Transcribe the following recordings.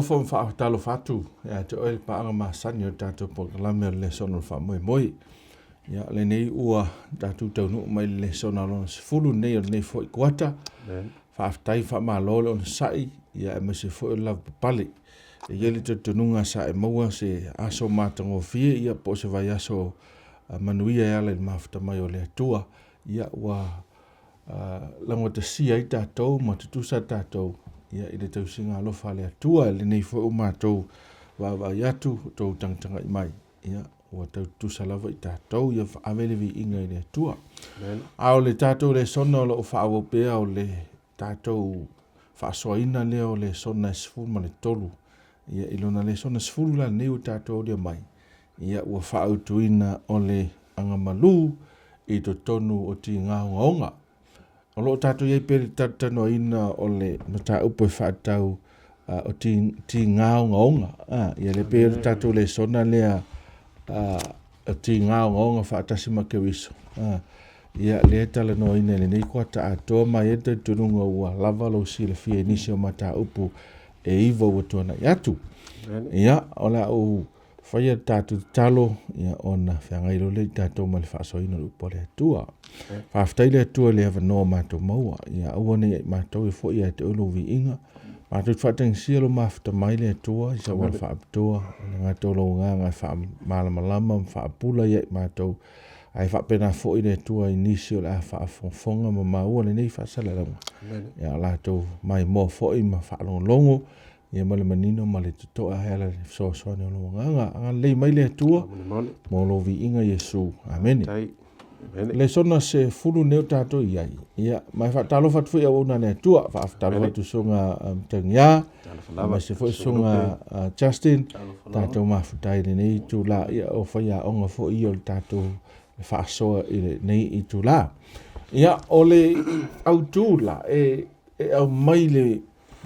Faatalofa ma faatalofa atu ia te oe le paaga masani o le tatou polokalame o le lesona o le faamoemoe. Ia, lenei ua tatou taunuu mai le lesona lona 10 nei o lenei foi kuata. Faafetai faamalo le onosai, ia aemaise foi o le lavapapale. E i ai le talitonuga sa e maua se aso matagofie, ia po o se vaiaso manuia e ala i le mafuta mai o le Atua. Ia ua laugatasia ai tatou ma tutusa tatou ia i le tausiga alofa a le Atua. I lenei foi ua matou vaavaai atu, o tou tagatagai mai, ia ua tau tutusa lava i tatou, ia ave le viiga i le Atua. A o le tatou lesona o lo o faaauau pea o le tatou faasoaina lea o lesona e 13. Ia i lona lesona 10 la lenei ua tatou aulia mai, ia ua faautuina o le agamalu i totonu o tiga ogaoga. O lo o tatou i ai pea i le talatalanoaina o le mataupu e faatatau o tiga ogaoga. Ia le pei o le tatou lesona lea o tiga ogaoga faatasi ma Keriso. Ia lea e talanoaina i lenei kuata atoa ma e i ai le talitonuga ua lava lou silafia i nisi o mataupu e 9 ua tuanai atu. Ia, o le a ou faia le tatou tatalo, ia ona feagai loa lea i tatou ma le faasoaina o le upu a le Atua. Faafetai le Atua i le avanoa matou maua, ia aua ne i matou e foi ia te oe lou viiga. Matou te faatagisia lo mafuta mai le Atua i sau ala faapitoa, e le gata o lou agaga e faamalamalama ma faapula ia i matou, ae faapena foi le Atua i nisi o le a faafogafoga ma maua lenei faasalalauga, ia latou maimoa foi ma faalogologo ia ma le manino ma le totoa e ala i le fesoasoani o lou agaga. Agalelei mai le Atua mo lou viiga Iesu. Amene. Lesona 10 nei o tatou i ai. Ia, ma e faatalofa atu foi i auauna a le Atua. Faatalofa atu susuga Matagiā, aemaise foi susuga Justin, tatou mafuta i lenei itula. Ia, o faiaoga foi ia o le tatou faasoa i lenei itula. Ia, o le autu la, e aumai le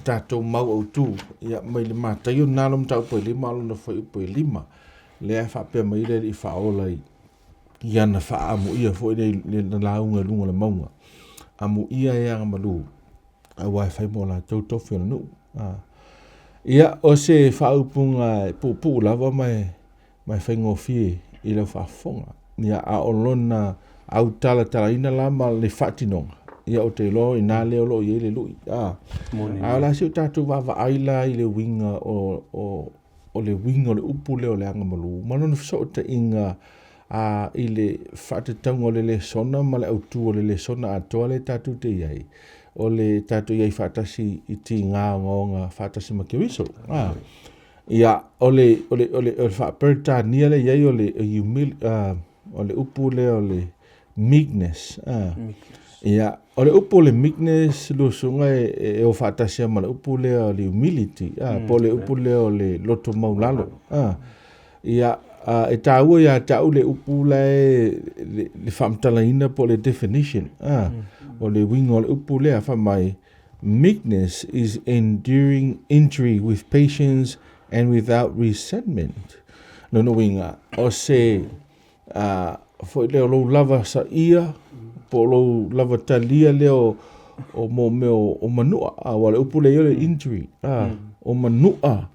tatou mau autu, ia, mai le Mataio lena lona mataupu e 5 lona fuaiupu e 5, lea e faapea mai le Alii Faaola i ana faaamuia foi lea i le lauga i luga o le mauga. Amuia e agamalu, aua e fai mo latou tofi o le nuu. Ia, o se faaupuga e puupuu lava ma e faigofie i lau faafofoga. Ia, a o lona autalatalaina la ma le faatinoga, ia ou te iloa i ina lea o lo o i ai le lui. A o le a se o tatou vaavaai la i le uiga o le uiga o le upu lea o le agamalu ma lona fesootaiga i le faatatauga o le lesona ma le autu o le lesona atoa lea tatou te i ai, o le tatou i ai faatasi i tiga ogaoga faatasi ma Keriso. Ia, o le faa-Peretania lea i ai o le o le upu lea o le meekness. Ia, o le upu o le meekness, lusuga e o faatasi ma le upu lea o le humility, po o le upu lea o le loto maulalo. Ia, e taua ia te au le upu la e le faamatalaina po o le definition, o le uiga o le upu lea, fai mai, meekness is enduring injury with patience and without resentment. Lona uiga, o se foi lea o lou lava saia, po o lou lava talia lea o mō mea o manua, aua o le upu lea i o le injury, o manua,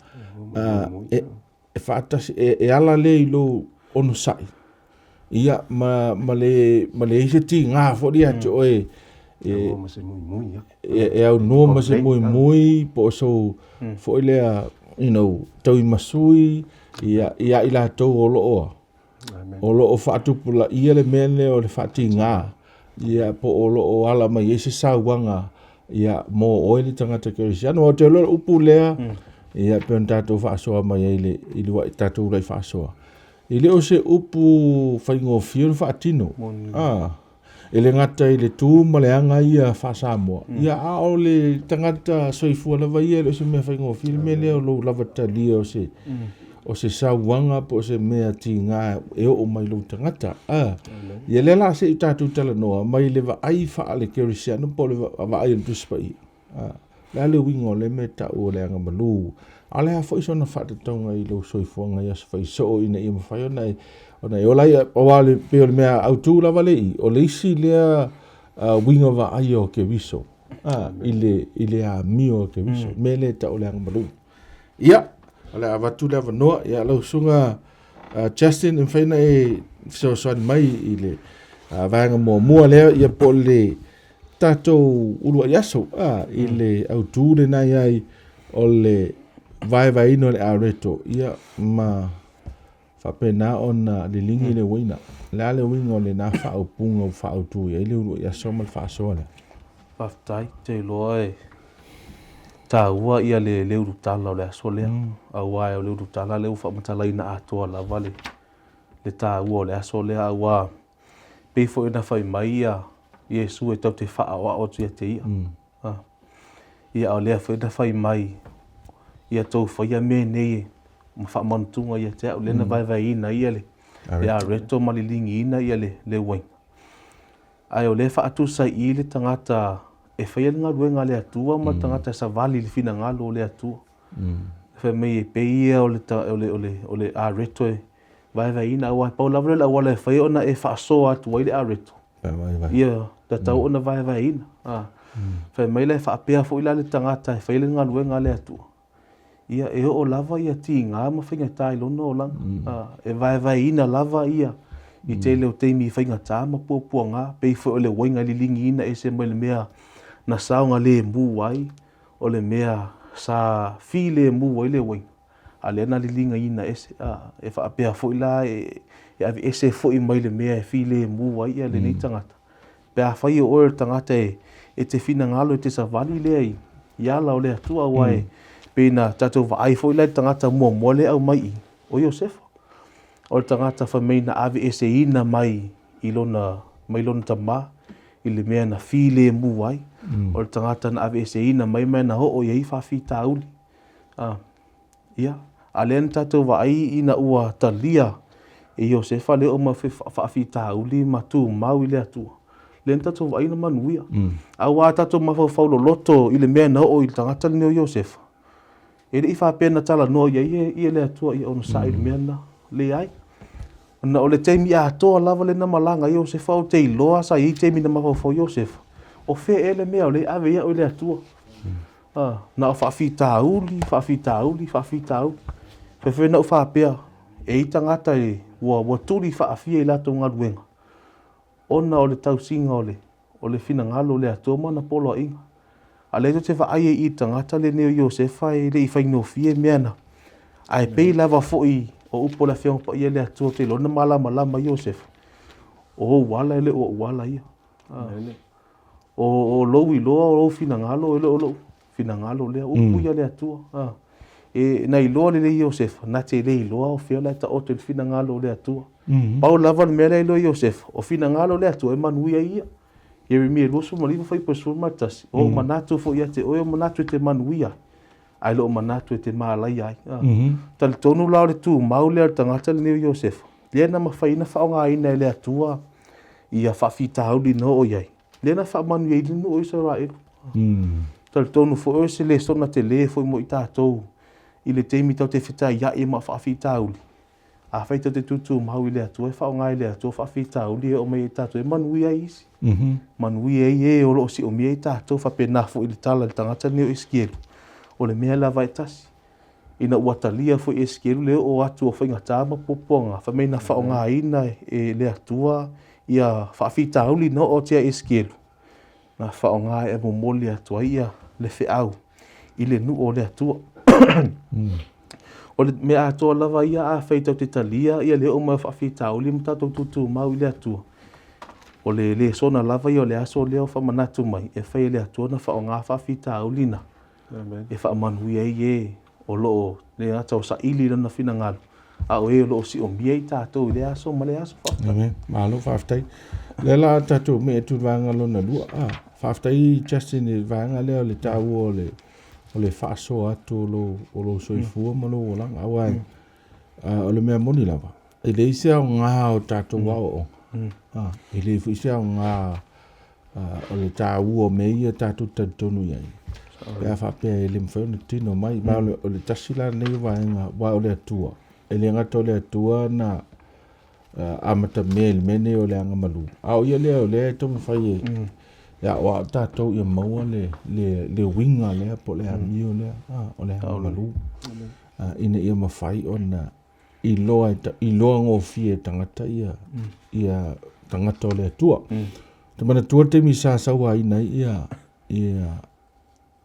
e faatasi, e ala lea i lou onosai, ia, ma leai se tiga foi lea ia te oe, e aunoa ma se muimui, po o sou foi lea, you know, tauimasui, ia, ia i latou o lo o, o lo o faatupulaia le mea lea o le faatiga, ia, po o lo o ala mai ai se sauaga, ia, mo oe le tagata kerisiano. Ou te iloa o le upu lea, ia, pei ona tatou faasoa mai ai i le tatou uluai faasoa. E le o se upu faigofie ona faatino. E le gata i le tu ma le aga ia faa-Samoa, ia, a o le tagata soifua lava ia, e le o se mea faigofie le mea lea o lou lava talia o se, o se sauaga po o se mea tiga e oo mai lou tagata. Ia lea la se i tatou talanoa mai le vaai faale-kerisiano po o le vaai o le Tusi Paia. Le a le uiga o lea mea tau o le agamalu, a o le a foi sona faatatauga i lou soifuaga i aso faisoo ina ia mafai ona e ola ai, aua le pei o le mea autu lava le i, o le isi lea uiga vaaia o Keriso, i le amio o Keriso, mea lea e tau o le agamalu. Ia, o le a avatu le avanoa ia lau susuga Justin e mafai ona e fesoasoani mai i le vaega muamua lea ia po o le tatou uluai aso i le autu lena i ai o le vaevaeina o le areto ia ma faapena ona liligi le uaina. O le a le uiga o lena faaupuga ua faautu i ai le uluai aso ma le faasoa lea? Faafetai. Ou te iloa e taua ia le, le ulutala o le aso lea, aua o le ulutala lea ua faamatalaina atoa lava le, le taua o le aso lea, aua pei foi ona fai mai ia Iesu e tatou te faaoao atu ia te ia. Ia, a o lea foi na fai mai, ia tou faia mea nei ma faamanutuga ia te au, lea na vaevaeina ai le, le areto ma liligiina ia le, le uaina. Ae o lea e faatusa i i le tagata e faia le galuega a le Atua ma le tagata e savali i le finagalo o le Atua. Fai mai e pei ia o le, o le, o le, o le areto e vaevaeina, aua e pau lava lea o le auala e fai ona e faasoa atu ai le areto. Ia, tatau ona vaevaeina. Fai mai la e faapea foi la le tagata e fai le galuega a le Atua. Ia, e oo lava ia tiga ma faigata i lona olaga. E vaevaeina lava ia i tele o taimi i faigata ma puapuaga, pei foi o le uaiga e liligiina ese mai le mea na saogalemu ai, o le mea sa filemu ai le uaiga. A lea na liligaina ese, a, e faapea foi la e, e aveese foi mai le mea e filemu ai ia lenei tagata. Pe afai o oe o le tagata e, e te finagalo e te savali lea i, i ala o le Atua, aua e pei na tatou vaai foi la i le tagata muamua lea e aumai i i, o Iosefa. O le tagata fai mai na aveeseina mai i lona, mai lona tama i le mea na filemu ai. O le tagata na aveeseina mai ma na oo i ai faafitauli. A, ia, a lea na tatou vaai ina ua talia e Iosefa le oo mai faafitauli ma tumau i le Atua, lea na tatou vaai na manuia. Aua tatou mafaufau loloto i le mea na oo i le tagata lenei o Iosefa, e le i faapea na talanoa i ai ia le Atua ia onosai i le mea lena. Leai. Ona o le taimi atoa lava lea na malaga ai Iosefa, ou te iloa sa i ai taimi na mafaufau Iosefa, o fea ea le mea o lea e ave ai au e le Atua. A, na o faafitauli, faafitauli, faafitauli. Fai na ou faapea, e i tagata e, ua, ua tuli faafia i latou galuega, ona o le tausiga o le, o le finagalo o le Atua ma ana poloaiga. A lea tou te vaai ai i le tagata lenei o Iosefa e le i faigofie mea na. Ae pei lava foi o upu o le Afioga Paia le Atua, ou te iloa na malamalama Iosefa, o ou ala e le o ou ala ia. O, o lou iloa, o lou finagalo, e le o lou finagalo lea. Upu ia le Atua. A. E, na iloa lelei Iosefa, na te le iloa o fea la e taoto i le finagalo o le Atua. Pau lava le mea lea e iloa Iosefa, o finagalo o le Atua e manuia ai ia. Ieremia 29 fuaiupu 11, o ou manatu foi ia te oe, o manatu e te manuia ai, ae le o manatu e te malaia ai. A. Talitonu la o le tumau lea o le tagata lenei o Iosefa, lea na mafai ona faaaogaina e le Atua ia faafitauli na oo i ai, lea na faamanuia ai le nuu o Isaraelu. Talitonu foi o se lesona tele foi mo i tatou i le taimi tatou te fetaiai ma faafitauli. Afai tatou te tutumau i le Atua, e faaaoga e le Atua faafitauli e oo mai ai i tatou, e manuia ai isi. Manuia ai e o lo o siomia i tatou, faapena foi i le tala i le tagata lenei o Esikielu, o le mea lava e tasi. Ina ua talia foi e Esikielu le oo atu o faigata ma puapuaga, fai mai na faaaogaina e le Atua ia faafitauli na oo atu ia Esikielu, na faaaoga e momoli atu ai ia le feau i le nuu o le Atua. O le mea atoa lava ia, afai tatou te talia ia le oo mai o faafitauli ma tatou tutumau i le Atua, o le lesona lava ia o le aso lea o faamanatu mai, e fai e le Atua ona faaaoga faafitauli na e faamanuia ai e o lo o le gata o saili i lona finagalo, a o e o lo o siomia i tatou i lea aso ma lea aso. Faafetai. Amen. Malo faafetai. Lea la tatou mee atu i le vaega lona lua. Ah, faafetai Justin i le vaega lea o le taua o le o le faasoa atu o lou, o lou soifua ma lou olaga. Aua e, o le mea moni lava, e leai se aoga o tatou aoaoga. Ah, e leai foi se aoga o le taua o mea ia tatou te talitonu i ai. Pe a faapea e le mafai ona tino mai. Ma o le tasi la lenei o vaega, aua o le Atua. E le gata o le Atua na amatamea i le mea lenei o le agamalu, a o ia lea o lea e taumafai e, E aoao tatou ia maua le, le, le uiga lea po o le amio lea, a, o le agamalu, a, ina ia mafai ona iloa, e, iloa gofie e tagata ia, ia tagata o le Atua. Ou te manatua le taimi sa sauaina ai ia, ia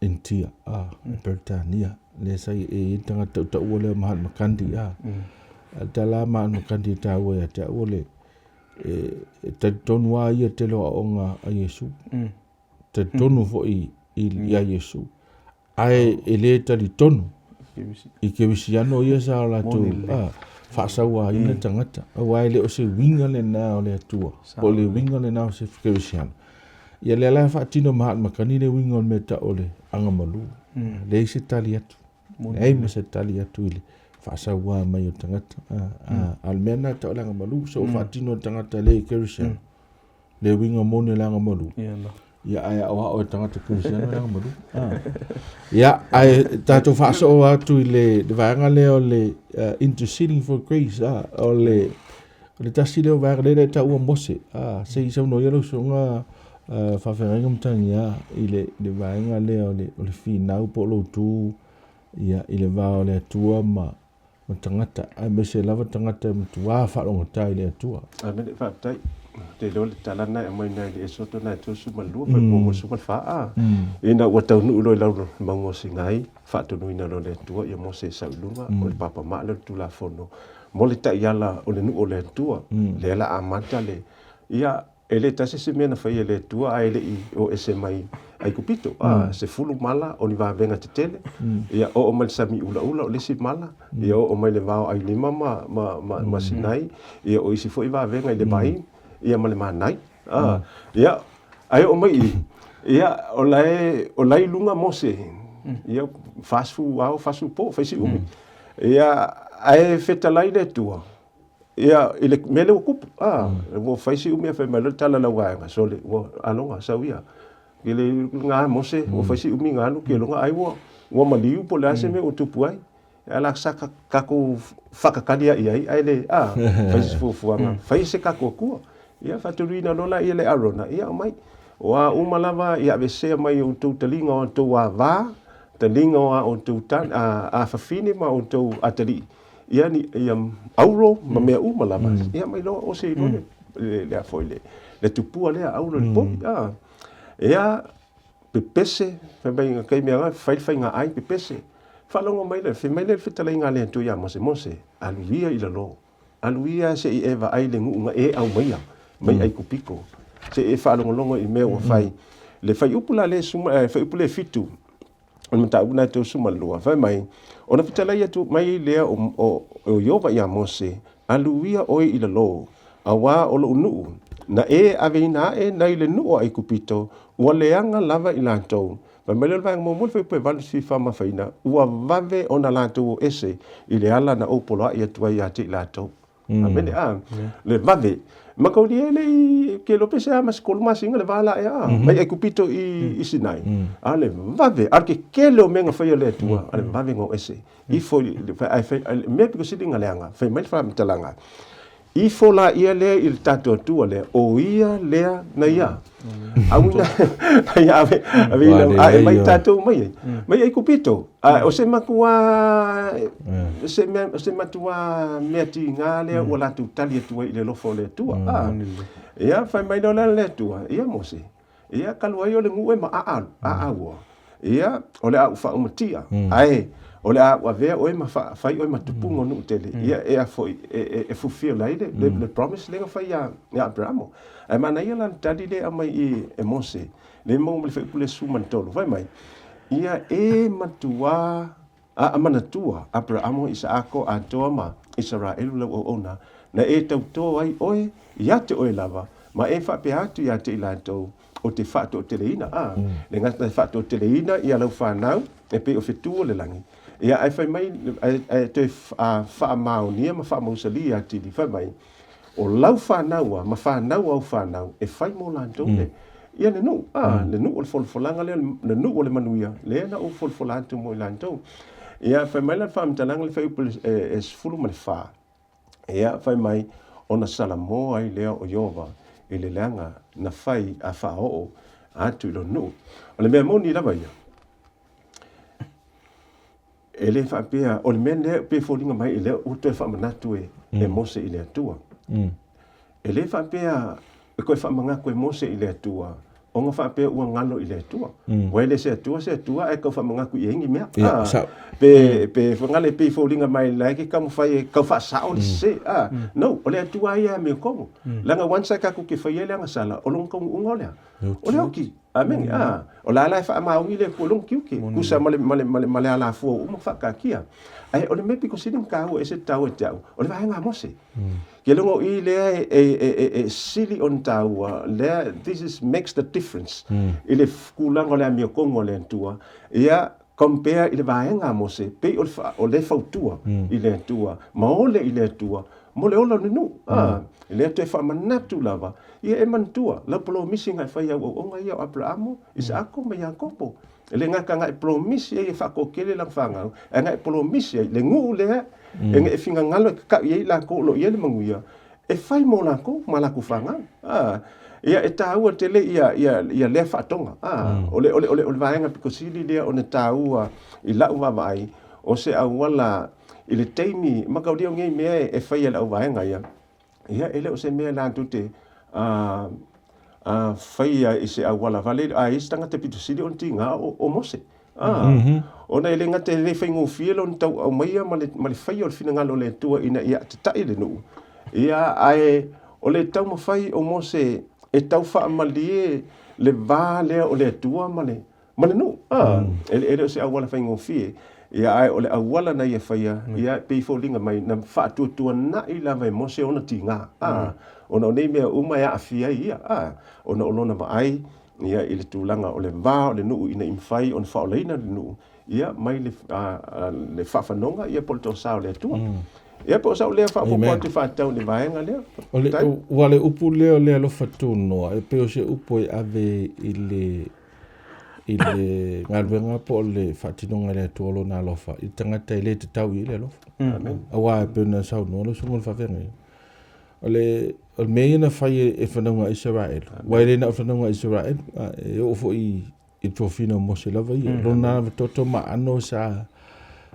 Initia, a, Peretania, lea sa i ai le tagata tautaua lea o Mahatma Gandhi, a. A o le tala a Mahatma Gandhi e taua ia te au o le, e, e talitonu lava ia i le tele o aoaoga a Iesu. Talitonu foi i, iā Iesu. Ae e le talitonu i kerisiano ia sa o latou faasauaina tagata, aua e le o se uiga lena o le Atua, po o le uiga lena o se kerisiano. Ia lea la e faatino ma Mahatma le uiga o le mea tau o le agamalu. Leai se tali atu. Leai ma se tali atu i le faasaua mai o tagata. A o le mea lena e tau o le agamalu, so o faatino e le tagata le kerisiano. Le uiga moni o le agamalu. Ia ae aoao e tagata kerisiano le agamalu. Ia, ae tatou faasoo atu i le vaega lea o le interceding for grace, o le O le tasi lea o vaega lea e taua o Mose, a, se i saunoa ia lau susuga Faafeagaiga Matagiā i le, le vaega lea o le, o le finau po o lou tu ia, i le va o le Atua ma, ma tagata, aemaise lava tagata e matuā faalogotā i le Atua. Amene, faafetai. Ou te iloa le tala lena e aumai i le Esoto na e 32, fuaiupu 64, a. Ina ua taunuu loa i lalo o le mauga o Sinai, faatonuina loa e le Atua ia Mose e sau i luga, o le papamaa lea o le Tulafono mo le taiala o le nuu o le Atua, lea la amata le, ia, e le tasi se mea na faia e le Atua ae le i o ese mai Aikupito, a, 10 mala o ni vavega tetele, ia, oo mai le sami ulaula o le isi mala, ia, oo mai le vao Ailima ma, ma, ma, ma Sinai, ia, o isi foi vavega i le vai, ia, ma le Manai, a, ia, ae oo mai i, ia, o la e, o la e i luga Mose, ia, 40 ao, 40 po, fai si umi. Ia, ae fetalai le Atua, ia, i le mea lea ua tupu, a, ua fai si umi ae fai mai loa le tala a lau vaega, sole, ua aloga, sau ia. I le gā Mose, ua fai si umi gā alu, ke loga ai ua, ua maliu po o le a se mea ua tupu ai. A la sa tatou whakakali ai ai, ai le, a, fai se fuafuaga, fai se tatou Atua. Ia, faatoluina loa la ia le Arona, ia aumai. O a uma lava ia aveesea mai o outou taliga o a outou ava, taliga o a outou afafine ma outou atalii, ia ni, ia auro ma mea uma lava, ia aumai loa osi ai loa le, le a foi le, le tupua lea auro i le povi, a. Ia, pepese, fai mai i taimi a fai le faiga ai pepese. Faalogo mai le, fai mai le fetalaiga a le Atua ia Mose, Mose, alu ia i lalo, Alu ia se i e vaai le nuu na e aumaia mai Aikupito, se i e faalogologo i mea ua fai. Le fuaiupu la le suma, fuaiupu le 7 o le mataupu lena e 32, fai mai, Ona fetalai atu mai lea o, o, o Ieova iā Mose, Alu ia oe i lalo, auā o loʻu nuu, na e aveina aʻe nai le nuu o Aikupito, ua leaga lava i latou. Fai mai lea o le vaega muamua, le fuaiupu e 8 i faamafaina, ua vave ona latou o ese i le ala na ou poloaʻi atu ai ia te i latou. Amene, a, le vave. Mataulia e le i, ke iloa pe se a ma se tolu masina le va la ea, a, mai Aikupito i, i Sinai. A le vave, a o le tetele o mea na faia e le Atua, a le vave na o ese. Ifo i le, ae fai, mea pito sili na leaga, fai mai le faamatalaga, Ifo la ia lea i le tatou Atua lea, o ia lea na ia. Auina, na ia ave, ave ina, ae mai tatou mai ai. Mai Aikupito. A, o se matuā, se mea, se matuā mea tiga lea ua latou tali atu ai i le alofa o le Atua. A, ia, fai mai loa la le Atua, ia Mose, Ia, talu ai o le nuu e maaa aaua. Ia, o le a ou faaumatia, ae o le a ou avea oe ma fai oe ma tupuga o nuu tele. Ia, e a foi, e fulfill ai le promise lea na fai ia Aperamo. Ae manaia la le tali lea e aumai i e Mose, lea e maua mai le fuaiupu le 13, fai mai, Ia e matuā A manatua Aperaamo, Isaako, Atoa ma Isaraelu lau auauna, na e tautō ai oe ia te oe lava, ma e faapea atu ia te i latou, o te faatoateleina, a, le gata e faatoateleina ia lau fanau e pei o whetū o le langi, ia ae fai mai, ae toe faamaonia ma faamausalī atili, fai mai, O lau fanau a, ma fanau au fanau, e fai mo latou le, ia le nuu, a, le nuu o le folafolaga lea, le nuu o le manuia, lea na ou folafola atu mo i latou. Ia, fai mai la le faamatalaga le fuaiupu e 14, ia, fai mai, ona salamo ai lea o Ieova i le leaga na fai a faaoo. atu i lona nuu. O le mea moni lava ia, e le faapea, o le mea lea pe foliga mai i lea ua toe faamanatu e, mm. e Mose i le Atua. Mm. E le faapea e toe faamanatu e Mose i le Atua, ona faapea ua galo i le Atua. Mm. Ua e le se Atua, se Atua, ae tau faamanatu i ai ni mea. Yeah, ah, pe, pe fagale pei foliga mai la ke taumafai e tau faasao le sese. Ah, mm. No, o le Atua ia e amiotonu. Mm. Leaga once a tatou te faia le agasala, o lona taunuuga o le a? O le oki. Amene. Mm. Ah, o la la e faamaoni le Atua i lona tiute. Tusa ma le, ma le, ma le, ma le alafua ua uma ona faataatia. Ae o le mea pito sili ona taua e se taua ia te au, o le vaega a Mose. Mm. Ke logo i lea e, e, e, e, e sili ona taua, lea, this is makes the difference. Mm. I le tulaga o le amiotonu a le Atua, ia compare i le vaega a Mose, pei o le, o le fautua mm. i le Atua, ma ole i le Atua, mo le ola o le nuu. Mm. Ah, e le toe faamanatu lava, ia e manatua, lau polomisi na e fai au auauna ia o Aperamo, Isaako ma Iakopo. E le gata na e polomisi ai e faatoatele lana fanau, ae na e polomisi ai le nuu lea, mm. e ne e finagalo e kakau i ai lakou o lo o i ai le manuia, e fai mo lakou ma lakou fanau. Ah, ia e taua tele ia, ia, ia lea faatoga. Ah, mm. o, le, o, le, o, le, o le vaega pito sili lea ona taua i lau vaavaai, o se auala i le taimi, mataulia o nei mea e, e fai e le auvaega ia, ia e le o se mea latou te uh, uh, faia i se auala vale, a i se tagata pito sili ona tiga o, o Mose. Ah, mm -hmm. Ona e le gata e le faigofie lona tau aumaia ma le, ma le faia o le finagalo o le Atua ina ia tata'i le nuu. Ia, ae o le taumafai o Mose e tau faamalie le va lea o le Atua ma le, ma le nuu. Ah, mm. e, e le o se auala faigofie. Ia, ae o le auala na ia faia, mm. ia, pei foliga mai, na faatuatuana'i lava e Mose ona tiga. Ah, mm. Ona o nei mea uma e aafia ai ia. Ah, ona o lona vaai, ia, i le tulaga o le va o le nuu ina i mafai ona faaolaina le nuu, ia, mai le, a, le faafanoga, ia, po o le toasa o le Atua. Mm. Ia, po o sau lea faaopoopo atu faatatau i le vaega lea. O le, ua le upu lea o le alofa tunoa, e pei o se upu e ave i le, i le galuega po o le faatinoga e le Atua o Lona alofa i le tagata e le tatau i ai le alofa. Mm. Aua e pei ona saunoa le usuga o le faafeagaiga. O le, o le mea ia na fai e, e fanauga a Isaraelu. Aua e le na o fanauga a Isaraelu, e oo foi i, i tofiga o Mose lava ia. Mm. Lona toto ma ano sa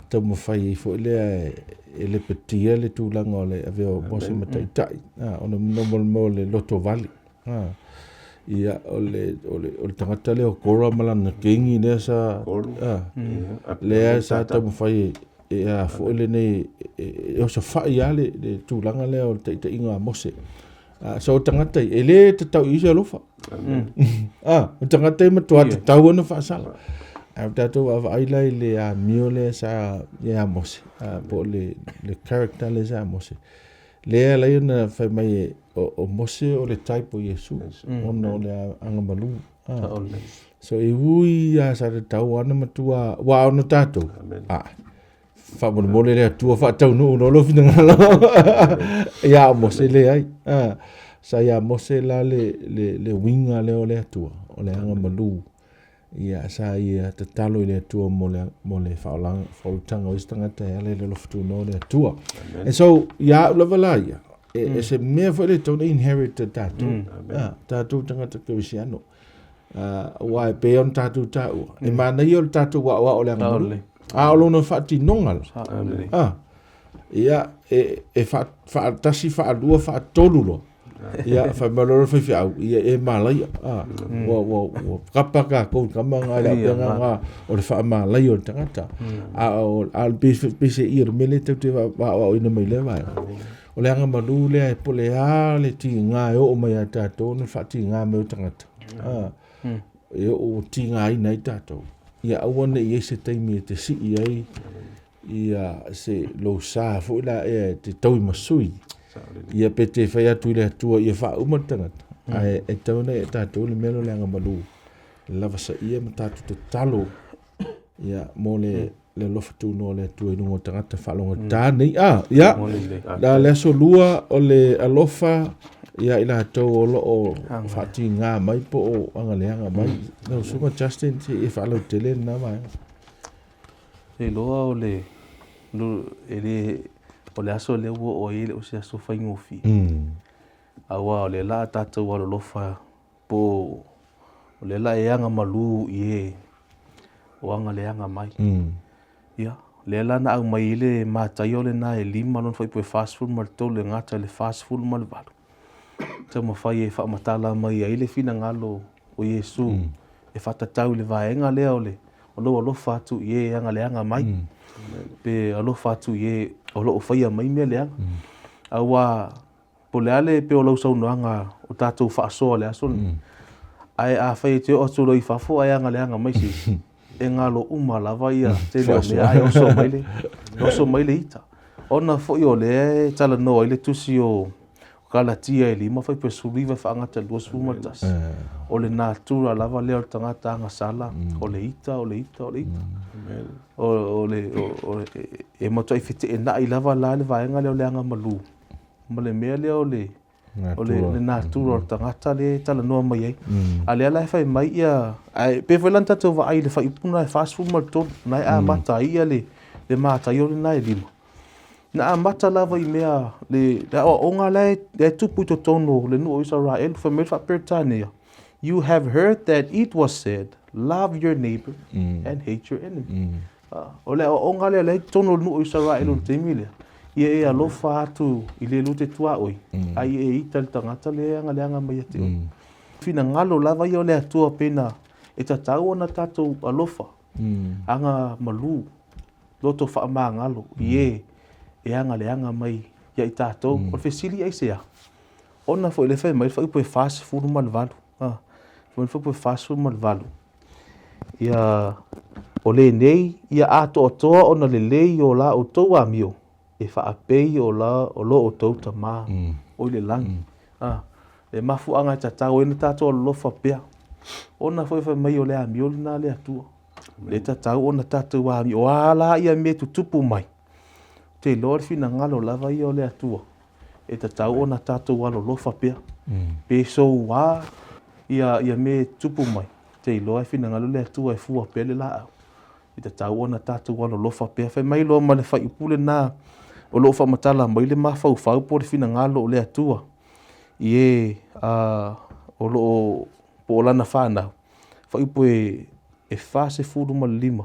taumafai ai foi lea e, e lepetia le tulaga o le avea o Mose ma taitai. Ah, ona mo le loto vale. Ah, ia, o le, o le, o le tagata lea o Kora ma lana kengi lea sa, ah, lea sa taumafai e, e a foi lenei, e, e osofai lava le, le tulaga lea o le taitaiga a Mose. Ah, so o tagata e le tatau i se alofa. Ah, o tagata e matua tatau ona faasala. Ae o tatou vaavaai la i le amio lea sa ia Mose, ah, po o le, le character lea sa Mose. Lea e ala ai ona fai mai e, o, o Mose o le type o Iesu, mm. ona o le agamalu. Ah. So e ui a sa tatau ana matua, ua ona tātou. Ah, faamolemole le Atua faataunuu loa lou finagalo. Ia o Mose leai. Ah, sa ia Mose la le, le, le uiga lea o le Atua, o le agamalu. Ia, sa ia tatalo i le Atua mo le, mo le faaolaga, faaolataga o isi tagata e ala i le alofa tunoa o le Atua. And so, ia au lava la ia, e, mm. e se mea foi le tau na inherit a tātou, mm. ah, tātou tagata kerisiano. Uh, aua e pei ona tātou tāua. Mm. E manaia o le tātou aoao le agamalu. A o lona faatinoga la. Ah, ia, e, e faatasi, faalua, faatolu loa. Ia, fai mai loa le faifeau, ia e malaia. Ah, mm. ua, ua, ua kapa kākou i kama ngā le apenga ngā o le whaamalaia o le tangata. Mm. A o, a o le pese ia, le mele tau te wa wa o ina mai le vaega. O le anga malu lea e pole a le tīngā e oo mai a tātou, na whaatīngā mai o tangata. Ah, mm. E oo tīngā ina i tātou. Ia aua ne i ai se taimi e te sii ai, ia se lou sa foi la ea e te taui ma sui. Ia pe te whai atu i le Atua ia whaauma le tangata. Mm. Ae e tau nei e tātou le mea lea o le agamalu. Lava sa ia ma tātou tatalo ia mo le mm. le alofa tunoa o le Atua i luga o tagata faalogata mm. nei. Ah, ia, la le aso lua o le alofa ia i latou o lo o faatigā mai po o agaleaga mai. Mm. Lau susuga Justin, se i e faalautele lena vaega. Te iloa o le, e le, o le aso lea ua oo ai e le o se aso faigofie. Mm. Aua o lea la a tatou alolofa po O lea la e aga malu i e o aga leaga mai. Ia, lea la na aumai ai le Mataio lena e 5 lona fuaiupu e 43 e gata i le 48, taumafai e faamatala mai ai le finagalo o Iesu e faatatau i le vaega lea o le o lou alofa atu i e aga leaga mai, pe alofa atu i e o lo o faia mai mea leaga. Aua Po o le a le pei o lau saunoaga o tatou faasoa i le aso lenei, ae afai e te oo atu loa i fafo ae agaleaga mai se isi, e galo uma lava ia tele o mea ae oso mai le, oso mai le ita. Ona foi o lea e talanoa ai le tusi o Galatia e 5 fuaiupu e 19 e faagata i le 21, o le natura lava lea o le tagata agasala, o le ita, o le ita, o le ita. O, o le, o, o, e matuai feteenai lava la le vaega lea o le agamalu ma le mea lea o le o le, le natura o le tagata lea e talanoa mai ai. A lea la e fai mai ia, ae pei foi la na tatou vaai i le fuaiupu lena e 43, na e amata ai ia le, le mataio lena e lima. Na amata lava i mea, le, le aoaoga la e, la e tupu i totonu o le nuu o Isaraelu, fai mai le faa-Peretania, You have heard that it was said, love your neighbor and hate your enemy. O le aoaoga lea lea i totonu o le nuu o Isaraelu i le taimi lea, ia e alofa atu i le lua te tuaoi, a ia e ita i le tagata lea e agaleaga mai ia te oe. Finagalo lava ia o le Atua pena e tatau ona tatou alofa, aga malu, loto faamagalo i e e agaleaga mai ia i tatou. O le fesili aisea? Ona foi lea fai mai le fuaiupu e 48, fai mai le fuaiupu e 48, Ia, o lenei, ia atoatoa ona lelei o la outou amio, e faapei o la o lo outou Tama o i le lagi. A, le mafuaaga e tatau ai ona tatou alolofa pea, ona foi fai mai o le amio lena a le Atua. Le tatau ona tatou amio, o a la ia mea e tutupu mai, ou te iloa o le finagalo lava ia o le Atua, e tatau ona tatou alolofa pea. Pe soua ia, ia mea e tutupu mai, te iloa e finagalo le Atua e fua pea le laau. E tatau ona tatou alolofa pea. Fai mai loa ma le fuaiupu lena o lo o faamatala mai le mafaufau po o le finagalo o le Atua i e o lo o po o lana fanau. Fuaiupu e 45.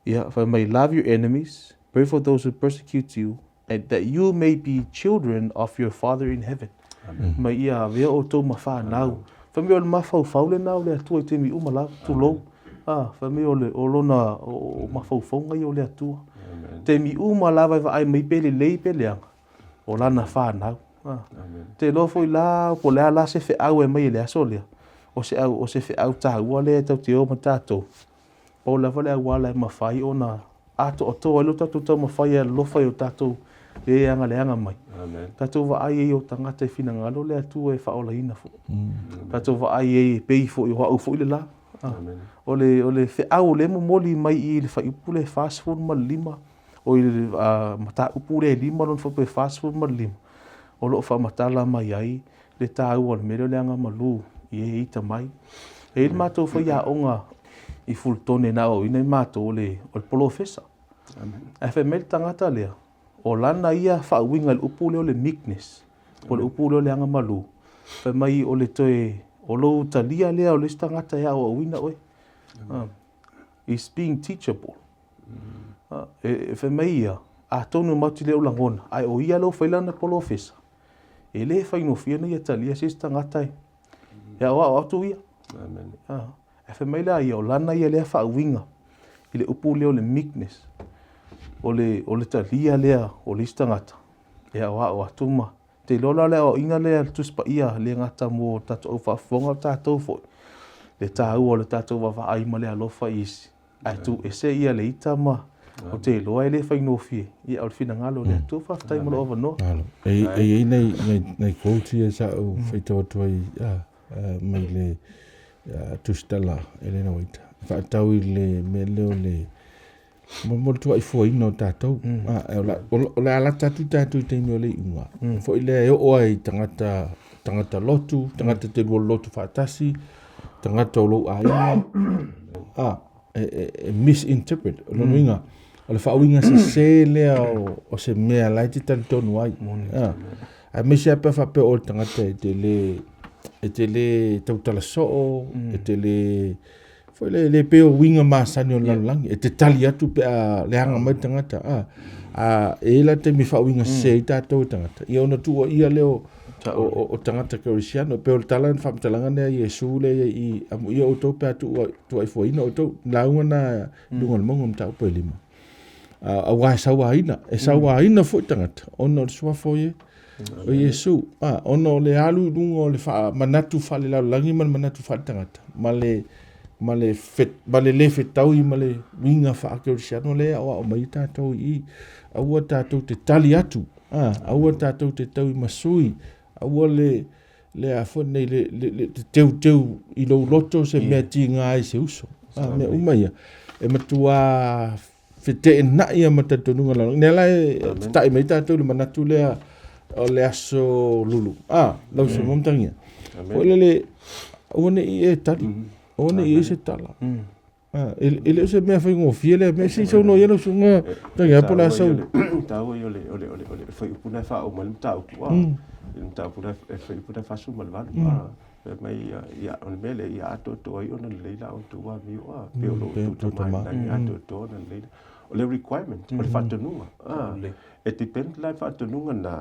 Ia, fai mai, love your enemies, pray for those who persecute you, and that you may be children of your Father in heaven. Amen. Mai ia avea outou ma whanau. Fai mai o le mafaufau lena o le Atua i taimi uma lava, tulou. Ah, fai mai o le o lona o, o mafaufauga ia o le Atua. Amen. Taimi uma lava e vaai mai pe lelei pe leaga, o lana whanau. Ah. Amen. Te iloa foi la, po o le a la se feau e mai i le aso lea, o se au, o se feau taua lea e tau te o ma tatou. Pau lava le auala e mafai ona atoatoa ai lo tatou taumafai e alofa i o tatou le agaleaga mai. Amen. Tatou vaai ai o tagata e finagalo le Atua e faaolaina foi. Tatou vaai ai e pei foi o au foi le la. Ah. Amen. O le, o le feau o lea e momoli mai i le fuaiupu lea e 45, o i le mataupu lea e 5 lona fuaiupu e 45, o lo o faamatala mai ai le taua o le mea lea o le agamalu i e ita mai. E i ai le matou faiaoga i Fultone na aoaoina i matou o le, o le polofesa. Ae fai mai le tagata lea, o lana ia faauiga i le upu lea o le meekness, po o le upu lea o le agamalu, fai mai o le toe, o lou talia lea o le isi tagata e aoaoina oe. Is being teachable. E fai mai ia, atonu matou te le o lagona, ae o ia lea ua fai lana polofesa, E le faigofie ona ia talia se isi tagata e e aoao atu ia. Amen. Ah, e fai mai la ia, o lana ia lea faauiga i le upu lea o le meekness, o le, o le talia lea o le isi tagata e aoao atu ma te iloa la o le aoaoina lea le Tusi Paia le gata mo tatou au faafofoga o tatou foi, le taua o le tatou vaavaai ma le alofa i isi. Ae tuu ese ia le ita ma ou te iloa e le faigofie. Ia o le finagalo o le Atua. Faafetai mo lou avanoa. Malo. E i ai nai, nai, nai quote ia sa ou faitau atu ai mai le tusitala Elena White. Faatau i le mea lea o le mo le tuaifuaina o tatou. O le a lata atu tatou i taimi o le iuga. Foi lea e oo ai i tagata, tagata lotu, tagata te lua lotu faatasi, tagata o lou aiga, a, e, e, e misinterpret. O lona uiga, o le faauiga sese lea o, o se mea la e te talitonu ai. A, aemaise lava pe a faapea o le tagata e te le, E te lē tautala soo, e te lē foi le le pei o uiga masani o le lalolagi, e te tali atu pe a leaga mai le tagata, a. A e i ai la taimi e faauiga sese ai tatou e tagata, ia ona tuuaia lea o, o, o, o tagata kerisiano. E pei o le tala na faamatalaga lea a Iesu lea i ai i i, amuia outou pe a tuuaifuaina outou. Lauga na i luga o le mauga o mataupu e lima. Aua e sauaina, e sauaina foi tagata ona o le suafa o o Iesu. A, ona o le alu i luga o le manatu faalelalolagi ma le manatu faaletagata, ma le, ma le, fe, ma le le fetaui ma le uiga faakerisiano lea e aoao mai ai tatou i i. Aua tatou te tali atu, a, aua tatou te tauimasui, aua le, le a foi nei, le, le, le, te teuteu i lou loto se mea tiga ai se uso. A, mea uma ia, e matua feteenai lava ma talitonuga lalolagi. Lea la e tatai mai tatou i le manatu lea o le aso lulu. A, lau Susuga Matangia. Foi lele, aua ne i e tali, aua ne i i ai se tala. A, e le o se mea faigofie lea mea. Se i saunoa ia lau Susuga Matangia po o le a sau. Taua ia o le, o le, o le, o le fuaiupu lena e faaoo mai le mataupu, a, le mataupu lena e fuaiupu lena e 48, a. Fai mai ia, ia, o le mea lea, ia atoatoa ai ona lelei la outou amio, a, pei o lo outou Tama i le lagi, atoatoa ona lelei. O le requirement, o le faatonuga, a, e depend la le faatonuga na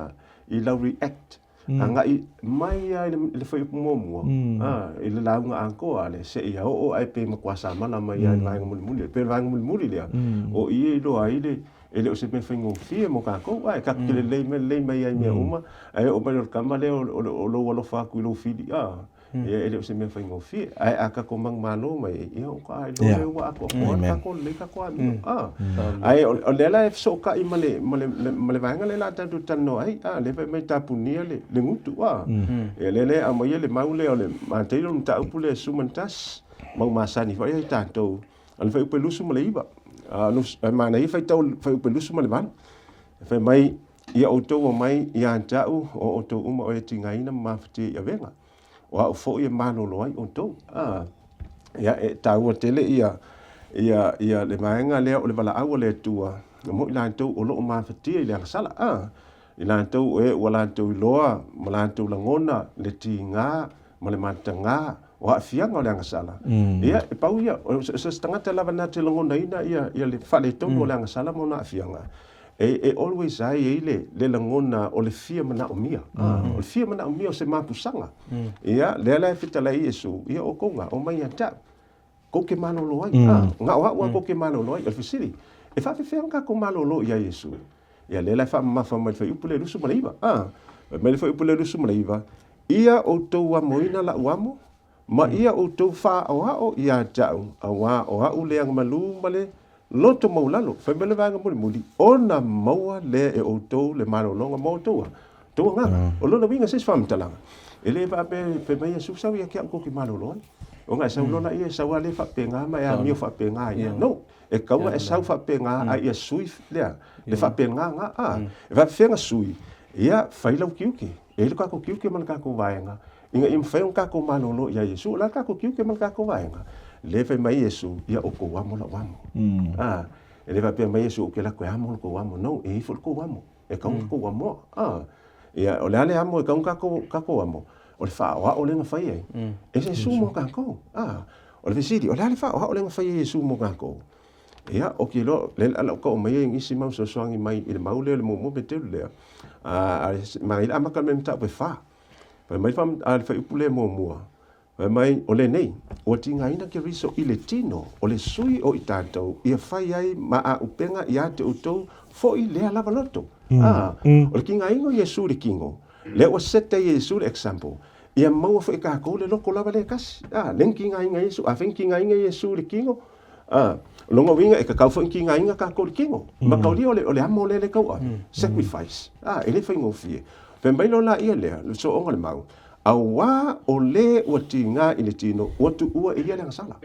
i lau react agai mai lava i le fuaiupu muamua, a, i le lauga atoa a le seia oo ae pe matua samala mai lava i le vaega mulimuli. E pei o le vaega mulimuli lea, o i e iloa ai le E le o se mea faigofie mo tatou, ae tatou te lelei mai lelei mai ai i mea uma, ae oo mai loa i le tama lea o lou alofa atu i lou fili, a, ia e le o se mea faigofie. Ae a tatou manumalo mai ai, ia ona faatoa iloa lea ua atoatoa le tatou lelei tatou amio, a. Ae o lea la e fesootai ma le, ma le, ma le vaega lea o le a tatou talanoa ai, a, lea fai mai tapunia le, le gutu, a. Ia lea la e aumaia le mau lea o le Mataio, le mataupu lea e 11, mau masani foi ia i tatou. O le fuaiupu e 29. A manaia faitau le fuaiupu e 28. E fai mai, Ia outou omai ia te au, o outou uma o e tigaina ma mafatia i avega, o au foi e malolo ai outou. A, ia, e taua tele ia, ia, ia le vaega lea o le valaau a le Atua mo i latou o lo o mafatia i le agasala. A, i latou o e ua latou iloa ma latou lagona le tiga ma le matagā o aafiaga o le agasala, ia, e pau ia, o se tagata lava na te lagonaina ia, ia le faaletonu o le agasala ma ona aafiaga, e, e always lava e i ai le, le lagona o le fia manaomia, o le fia manaomia o se mapusaga. Ia, lea la e fetalai Iesu, ia outou na, omai ia te au, kou te malolo ai, na o au lava kou te malolo ai. O le fesili, e faapefea ona tatou malolo ia Iesu? Ia, lea la e faamamafa mai le fuaiupu lea 29, fai mai le fuaiupu lea 29, Ia outou amoina la'u amo, ma ia outou faaoao ia te a'u, auā o a'u le agamalu ma le loto maulalo. Fai mai le vaega mulimuli, ona maua lea e outou le malologa mo outou outou agaga. O lona uiga se isi faamatalaga, e le faapea fai mai Iesu, sau ia te a'u kou te malolo ai. Ona e sau loa laia e sau lava lea faapena ma e amio faapena ai. No, e tatau ona e sau faapena a ia sui lea, le faapena na. A, e faapefea ona sui? Ia fai lau tiute. E i ai lo tatou tiute ma le tatou vaega ina ia mafai ona tatou malolo ia Iesu. O le a le tatou tiute ma le tatou vaega? Lea e fai mai Iesu, ia outou amo lau amo. A, e le faapea mai Iesu ou te alu atu e amo lo tou amo. No, e i ai foi le tou amo. E tatau ona tatou amoa. A, ia, o le a le amo e tatau ona tatou, tatou amo? O le faaoao lea na fai ai e Iesu mo tatou. A, o le fesili, o le a le faaoao lea na fai e Iesu mo tatou? Ia, ou te iloa, lea o le a ou tau aumaia nisi mau fesoasoani mai i le mau lea, le muamua Peteru lea, a, ma i le amata mai mataupu e fa. Fai mai le fuaiupu lea muamua, fai mai, o lenei, ua tigaina Keriso i le tino o le sui o i tatou ia fai ai ma auupega ia te outou foi lea lava loto. A, o le tigaina o Iesu i le tino, lea ua set ai e Iesu le example, ia maua foi e tatou le loto lava lea e tasi. A, lea na tigaina Iesu, afai na tigaina Iesu i le tino, A, o lona uiga e tatau foi ona tigaina tatou i le tino. Ma taulia o le, o le amo lea le tauave, sacrifice. A, e le faigofie. Fai mai loa laia lea, le sooga o le mau, auā o le ua tiga i le tino, ua tuua e ia le agasala.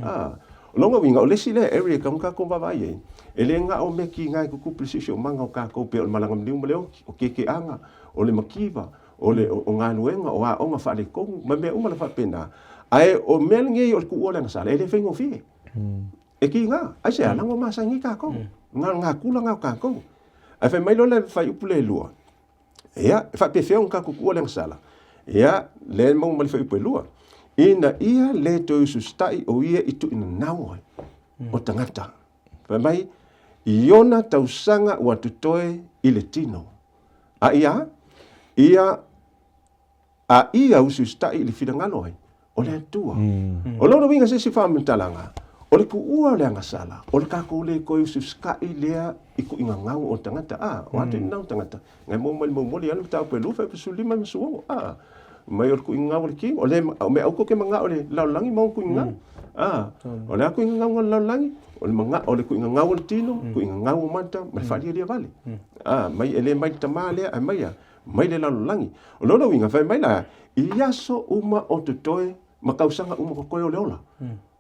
A, o lona uiga, o le isi lea area e tatau ona tatou vaavaai i ai, e le na o mea tiga e tutupu i le siosiomaga o tatou pei o le malaga maliu ma le oti, o kekeaga, o le mativa, o le o galuega, o aoga faaletonu, ma mea uma la faapena. Ae o mea lenei o le tuua o le agasala, e le faigofie. E tiga, aisea, leaga ua masani tatou, na o natura na o tatou. Ae fai mai loa le fuaiupu lea e lua, ia, e faapefea ona tatou tuua le agasala? Ia, lea e maua mai le fuaiupu e lua. Ina ia le toe ususitaʻi o ia i tuuinanau ai o tagata. Fai mai, i ona tausaga ua totoe i le tino. A ia, ia, a ia usiusitaʻi i le finagalo ai o le Atua. O lona uiga se isi faamatalaga, o le tuua o le agasala, o le tatou le toe usiusitaʻi lea i tuuigagau o tagata, a, o a tuuigagau o tagata, ngai maua mai le molimoli a le mataupu e lua fai 15 ma 16, a, mai o le tuuigagau o le tino, o le, o mea aua tou te manao i le lalolagi ma ona tuuigagau, a, o le a tuuigagau o le lalolagi, o le manao, o le tuuigagau o le tino, tuuigagau o mata ma le faalialia vale, a, mai e le mai le tama lea, ae mai a, mai le lalolagi. O lona uiga, fai mai la, i aso uma o totoe ma tausaga uma totoe o le ola.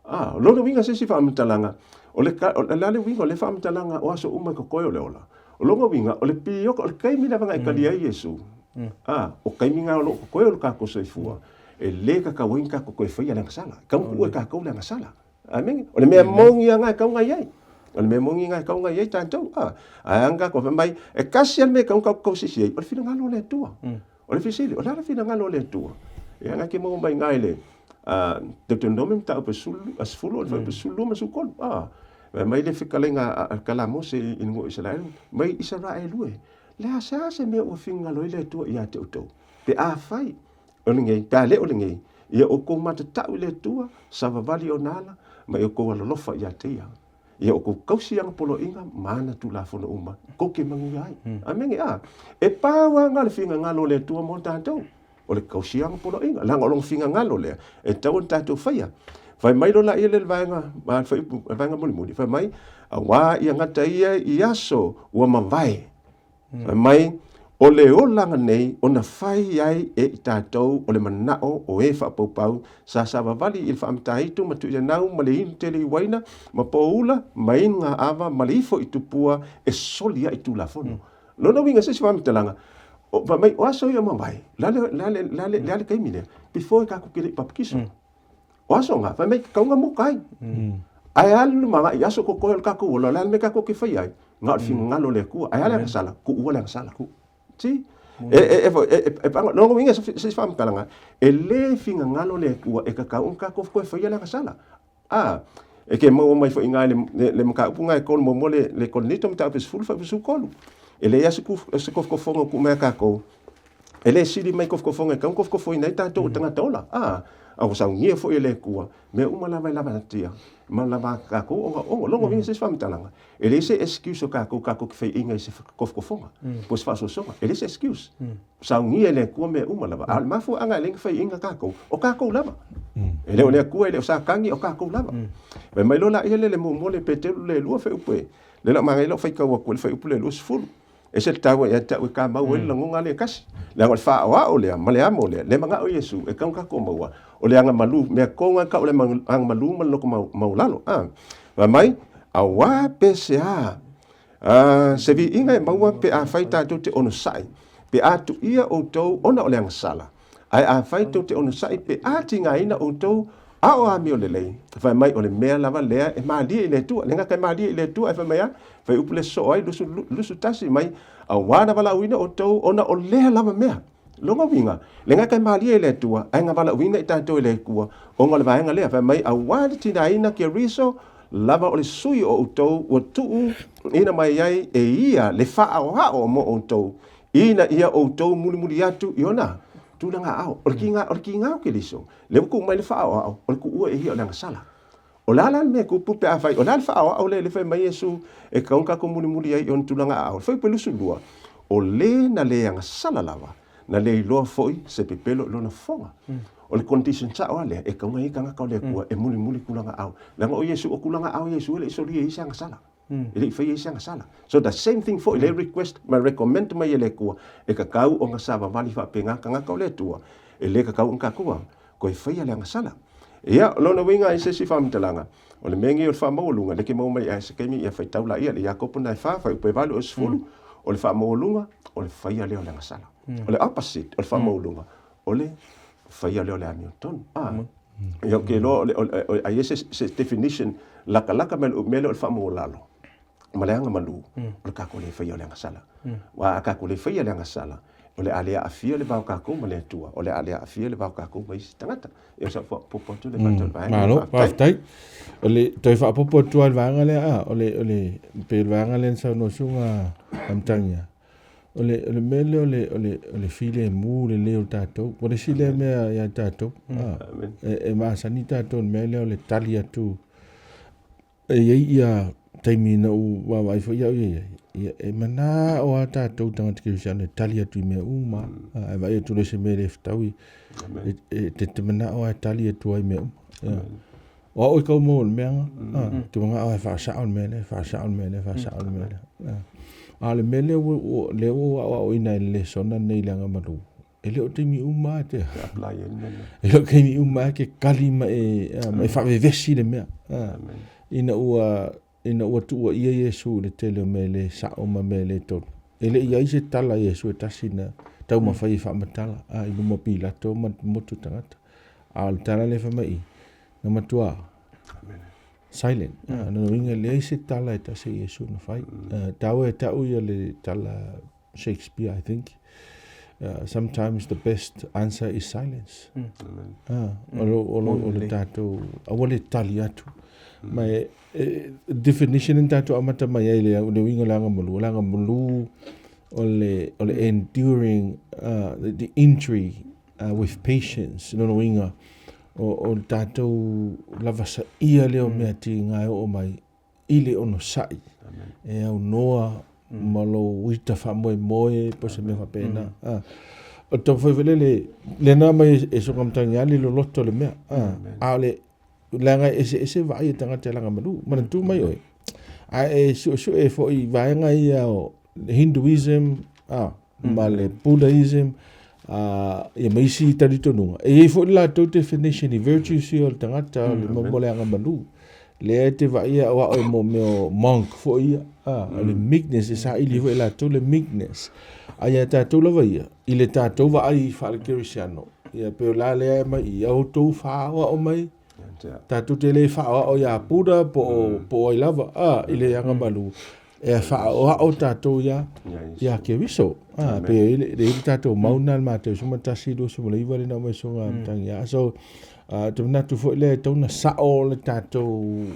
A, o lona uiga se isi faamatalaga, o le, o le a le uiga o le faamatalaga o aso uma totoe o le ola? O lona uiga, o le pioka, o le taimi lava na e talia ai Iesu, a, o taimi na o lo o totoe o le tatou soifua, e le tatau ai ona tatou toe faia le agasala. E tatau ona tuu e tatou le agasala. Amene. O le mea moni ia na e tatau ona i ai. O le mea moni na e tatau ona i ai tatou. A, ae a na tatou fai mai, e tasi lava le mea e tatau ona tatou tausisi ai, o le finagalo o le Atua. O le fesili, o le a le finagalo o le Atua? Ia na te maua mai i ina i le Deuteronomi mataupu e 10, o le fuaiupu 12 ma le 13. A, fai mai le fetalaiga a le Mose i le nuu o Isaraelu, mai Isaraelu e, le a se a se mea ua finagalo ai le Atua ia te outou, pe afai O lenei, pe a le o lenei, ia outou matatau i le Atua, savavali ona ala, ma ia outou alolofa ia te ia. Ia outou tausi ana poloaiga ma ana tulafono uma, tou te manuia ai. Amene. A, e pau lava na le finagalo o le Atua mo tatou, o le tausi ana poloaiga, leaga o lona finagalo lea e tatau ona tatou faia. Fai mai loa laia lea i le vaega, le fuaiupu, le vaega mulimuli, fai mai, auā ia gata ia i aso ua mavae. Fai mai, o le olaga nei ona fai ai e i tatou o le manao o e faapaupau sa savavali i le faamataitu ma tuianau ma le inu tele i uaina ma poula ma inu ngā ava ma le ifo i tupua e soli ai Tulafono. Lona uiga se isi faamatalaga, o, fai mai, o aso ia mavae, la le, la le, la le, la le taimi lea, before e tatou te le i papakiso. O aso nga, fai mai kauga moka ai. Ae alu le mala'i aso kokoe o le kakou ola, o le a le mea kakou ke fai ai? Nga o le finagalo o le Atua. Ae a le agasala? Kuua le agasala. See? E, e, e, e, e, e, lona uiga se isi faamatalaga, e le finagalo le Atua e kakau ona kakou koe faia le agasala. A, e ke maua mai foi i le, le, le mataupu nga e kolu muamua le, le Korinito mataupu e 10 fuaiupu 13. E leai lava se kofokofoga o tuu mai a kakou E le sili mai kofokofoga e tatau ona kofokofoina ai tatou o tagata ola. A, a ua saunia foi e le Atua, mea uma lava e lavatia ma lava tatou ona ono. Lona uiga se isi faamatalaga, e leai se excuse o tatou tatou te faiaina i se kofokofoga po o se faasoasoga. E leai se excuse. Saunia e le Atua mea uma lava. A o le mafuaaga e alai ona faiaina tatou, o tatou lava. E le o le Atua, e le o Satani, o tatou lava. Fai mai loa laia lea le muamua le Peteru le lua fuaiupu e, lea o le a manaia lou faitau atu ai le fuaiupu le 20. Ese le taua ia te au e kamau ai le lagona lea e tasi. Leaga o le faaoao lea ma le amo lea, lea e manao Iesu e tatau ona tatou maua, o le agamalu, mea tonu lava e tau o le agamalu ma le loto maualalo. A, fai mai, auā pe se a, a, se viiga e maua pe afai tatou te onosai, pe a tuia outou ona o le agasala, Ae afai tou te onosai pe a tigaina outou a o amio lelei, fai mai o le mea lava lea e malie i le Atua. Le gata e malie i le Atua, ae fai mai a, fai upu le soo ai, lusu, lusu tasi mai, auā na valaauina outou ona o lea lava mea. Lona uiga, le gata e malie i le Atua, ae na valaauina i tatou e le Atua ona o le vaega lea, fai mai, auā le tigaina Keriso lava o le sui o outou ua tuu ina mai ai e ia le faaoao mo outou, Ina ia outou mulimuli atu i ona tulaga ao. O le kiga, o le kiga o Keriso, lea ua tuu mai le faaoao, o le tuua e ia o le agasala. O le a la le mea e tupu pe afai, o le a le faaoao lea e le fai mai Iesu e tatau ona tatou mulimuli ai i ona tulaga ao? Le fuaiupu 22, O le na le agasala lava, na le iloa foi se pepelo i lona fofoga. O le condition sao lava lea, e tatau ona i ai tagata o le Atua e mulimuli tulaga ao. Leaga o Iesu, o tulaga ao a Iesu e le i solia ai se agasala. E le i faia ai se agasala. So the same thing foi, le request ma recommend mai e le Atua, e tatau ona savavali faapena tagata o le Atua, e le tatau ona tatou a toe faia le agasala. Ia, o lona uiga i se isi faamatalaga, o le mea lenei o le faamaualuga, lea ke maua mai ia se taimi ia faitau laia le Iakopo na e fa, fuaiupu e 8 o le 10, o le faamaualuga, o le faia lea o le agasala. O le opposite o le faamaualuga, o le faia lea o le amiotonu. Ah. Ia, ou te iloa, o le, o le, o, ai se, se definition latalata mai le mea lea o le faamaualalo ma le agamalu, o le tatou le faia o le agasala. Aua a tatou le faia le agasala, O le a le aafia le va o tatou ma le Atua, o le a le aafia le va o tatou ma isi tagata. Ia o sau faaopoopo atu lea faatau i le vaega lea. Malo, faafetai. O le toe faaopoopo atu lava i le vaega lea, a, o le, o le, pei o le vaega lea na saunoa Susuga Amatagia, o le, o le mea lea o le, o le, o le filemu lelei o tatou. O le isi lea mea ia tatou, a, e, e masani tatou i le mea lea o le tali atu E i ai ia taimi na ou vaavaai foi au ia i ai, ia e manao lava tatou tagata kerisiano e tali atu i mea uma. Mm. Ae vaai atu loa i se mea le fetaui, e, e te, te manao lava e tali atu ai i mea uma. Ia. O au e kau maua i le mea nga, mm. ah, te manao lava e faasao le mea lea, faasao le mea lea, faasao le mea lea. Ah. A o le mea lea ua, ua, lea ua ou aoaoina e le lesona nei i le agamalu, e le o taimi uma lava e te apply ai le mea lea. E le o taimi uma lava e te kali ma e, ma e faavevesi le mea. Amen. Ina ua, ina ua tuuaia Iesu i le tele o mea e le sao ma mea e le tonu. E le i i ai se tala a Iesu e tasi na taumafai e faamatala a, i luma o Pilato ma motu tagata. A o le tala lea e fai mai i, na matua silent. Mm. Lona uiga e leai se tala e tasi a Iesu na fai. Mm. Taua e ta'u ia le tala Shakespeare, I think. Sometimes the best answer is silence. Mm. Ah, mm. O lo, o lo, o le tātou, aua le tali atu. Mm. Ma e, e, definition ni tātou amata mai ai le, le uiga o le agamalu. O le agamalu o le, o le enduring the, the injury with patience. Lona uiga, o, o le tātou lavasaia lea o mea tiga e oo mai i le onosai e aunoa ma lou ita faamoemoe po o se mea faapena. A, o le taumafai foi lele, lena mai e soga matagi le loloto o le mea. A, a o le leaga e eseese vaai a tagata e lagamalu. Manatua mai oe, a e suesue foi i vaega ia o Hinduism, a, ma le Buddhism, a, ia ma isi talitonuga. E i ai foi le latou definition i virtues ia o le tagata, o le mo le agamalu. Lea e te vaaia o ao e mo mea o monk foi ia, a, o le meekness, e saili foi e latou le meekness. A ia tatou lava ia, i le tatou vaai faale-kerisiano, ia pei o la lea e aumai i i, a outou faaoao mai, tatou te le faaoao ia Buddha po o, po o ai lava, a, i le agamalu, e faaoao tatou ia, ia Keriso. A, pe i le, le tatou mau na le Mateo 11, 29 le na aumai soga matangi. A, so, a, te manatu foi lea e tatau ona sao le tatou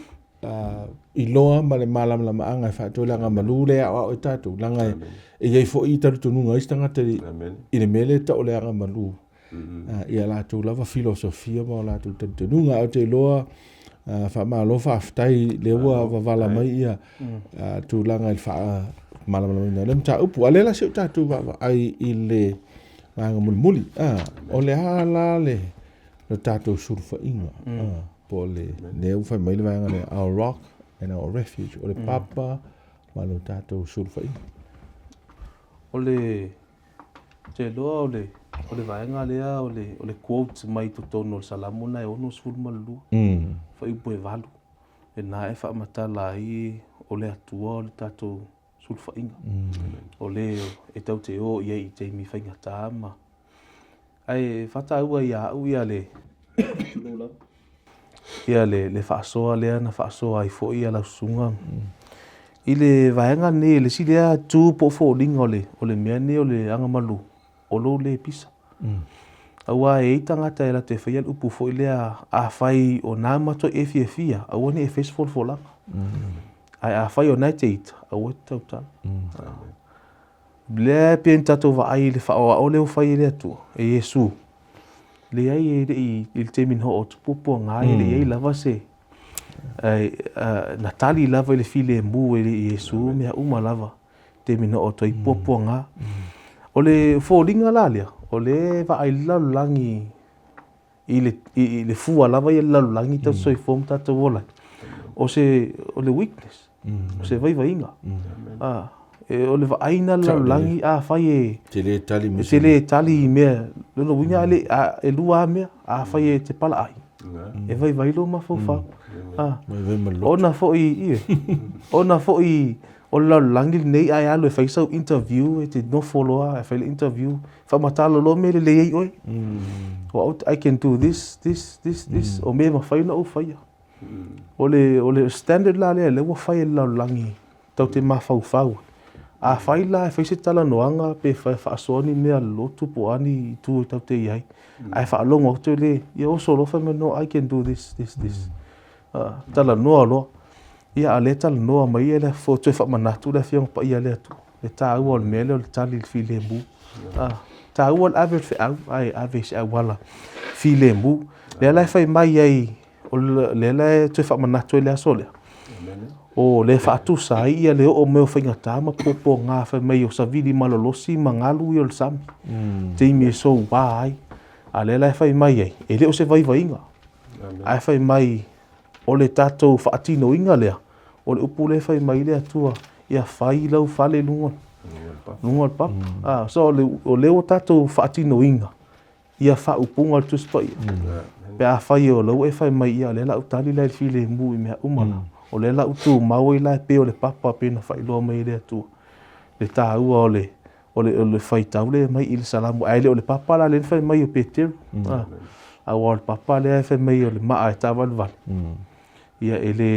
a, iloa ma le malamalamaaga e faatu ai le agamalu lea e aoao ai tatou, leaga e, e i ai foi talitonuga o isi tagata i, i le mea lea e tau o le agamalu. Ia latou lava filosofia ma o latou talitonuga. Ae ou te iloa, faamalo faafetai lea ua vavala mai ia tulaga i le faamalamalamaina o lea mataupu. A o lea la se i o tatou vaavaai i le vaega mulimuli, o le a la le tatou sulufaiga, po o le, lea ua fai mai le vaega lea, our rock and our refuge, o le papa ma lo tatou sulufaiga. O le Ou te iloa o le, o le vaega lea o le, o le quote mai totonu o le Salamo lena e 62, mm. fuaiupu e 8, lena e faamatala ai o le Atua o le tatou sulufaiga. Mm. O le e tau te o i ai i taimi faigata ma... Ae faataua ia au ia le... Ia le, le faasoa lea na faasoa ai foi ia lau susuga. I le vaega lenei, le isi lea tu po o foliga o le, o le mea lenei o le agamalu, o lou le pisa. Mm. Aua e i ai tagata e latou e faia le upu foi lea, afai o na matuai e fiafia, aua ne i e faia se folafolaga. Mm. Ae afai o na e te ita, aua e te tautala. Mm. Lea e pei ona tatou vaai i le faaoao lea ua fai e le Atua, e Iesu. Leai, e le i, i le taimi na oo atu puapuaga ai, e le i ai lava se, na tali lava i le filemu e Iesu mea uma lava, taimi na oo atu ai puapuaga. O le foliga la lea, o lea e vaai le lalolagi i le, i, le fua lava ia le lalolagi tatou soifua ma tatou ola ai, o se, o le weakness, o se vaivaiga. Ah, e, o le vaaiga le lalolagi, afai e, Te le tali me te le tali i mea, lona uiga a le, a, e lua lava mea, afai e te palaai, e vaivai lou mafaufau. Ah, Vaivai ma le loto. ona foi, ie, ona foi o le lalolagi lenei a e alu e fai sau interview, e te nofo loa e fai le interview, Faamatala loa mea lelei ai oe. O au, I can do this, this, this, this. O mea e mafai ona ou faia. O le, o le standard la lea, lea ua fai e le lalolagi, tau te mafaufau. Afai la e fai se talanoaga pe faasoa ni mea a le lotu po o a ni itu e tatou te i ai, ae faalogo atu le, ia oso loa fai mai, no, I can do this, this, this. Talanoa loa. Ia, a o lea e talanoa mai le toe faamanatu le Afioga Paia a le Atua, le taua o le mea lea o le tali i le filemu. Taua le ave o le feau, ae ave i se auala filemu. Lea la e fai mai ai, o lea la e toe faamanatu ai le aso lea, o lea e faatusa ai ia le oo mai o faigata ma puapuaga fai mai o savili malolosi ma galu ia o le sami, taimi e soua ai. A lea la e fai mai ai, e le o se vaivaiga, ae fai mai o le tatou faatinoina lea, o le upu lea e fai mai le Atua, ia fai lau fale i luga o le papa. Mm. So o lea ua tatou faatinoina ia faaupuga o le Tusi Paia. Mm. Pe afai o lea ua e fai mai ia, o lea la u tali la i le filemu i mea uma la. O lea la u tumau ai la e pei o le papa pei ona faailoa mai e le Atua. Le taua o le o le, o le faitau lea mai i le Salamo, ae le o le papa la lea na fai mai o Peteru. Mm. Ah, aua o le papa lea e fai mai o le maa e taavalevale. Mm. Ia e le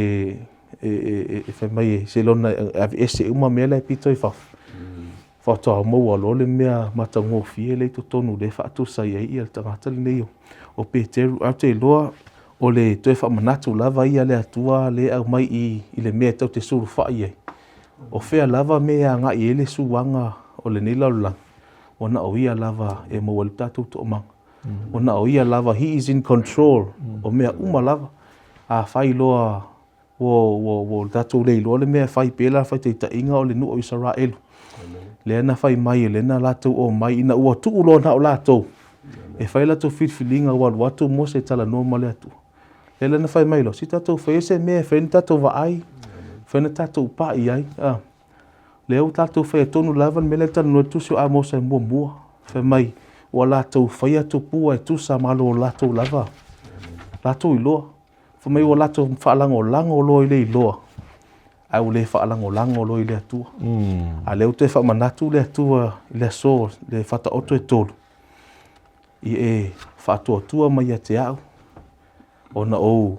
e, e, e, e fai mai e se lona e aveese uma mea la e pito i fafo. Mm. Faatoa maua loa le mea matagofie lea i totonu lea e faatusa i ai ia le tagata lenei o, o Peteru. Ae ou te iloa o le toe faamanatu lava ia le Atua lea e aumai i, i le mea e tatou te sulufai ai. O fea lava mea e agai i ai le suaga o lenei lalolagi, ua na o Ia lava e maua ai le tatou toomaga. Ua na o Ia lava, He is in control o mea uma lava. Afai loa ua, ua, ua tatou le iloa le mea e fai, pei la faitaitaiga o le nuu o Isaraelu, lea na fai mai, lea na latou omai ina ua tuu loa na o latou e fai latou filifiliga, ua alu atu Mose e talanoa ma le Atua. Lea la na fai mai loa, se tatou faia se mea e fai na tatou vaai, fai na tatou pai ai. Ah. Lea ua tatou faia tonu lava le mea lea talanoa le tusi o Amosa e muamua. Fai mai, ua latou faia tupua e tusa ma lo latou lava, latou iloa. Fai mai ua latou faalagolago loa i le iloa, ae ua le faalagolago loa i le Atua. Mm. A lea ua toe faamanatu le Atua i le aso, le Faataoto e tolu, Ia e faatuatua mai ia te au, ona ou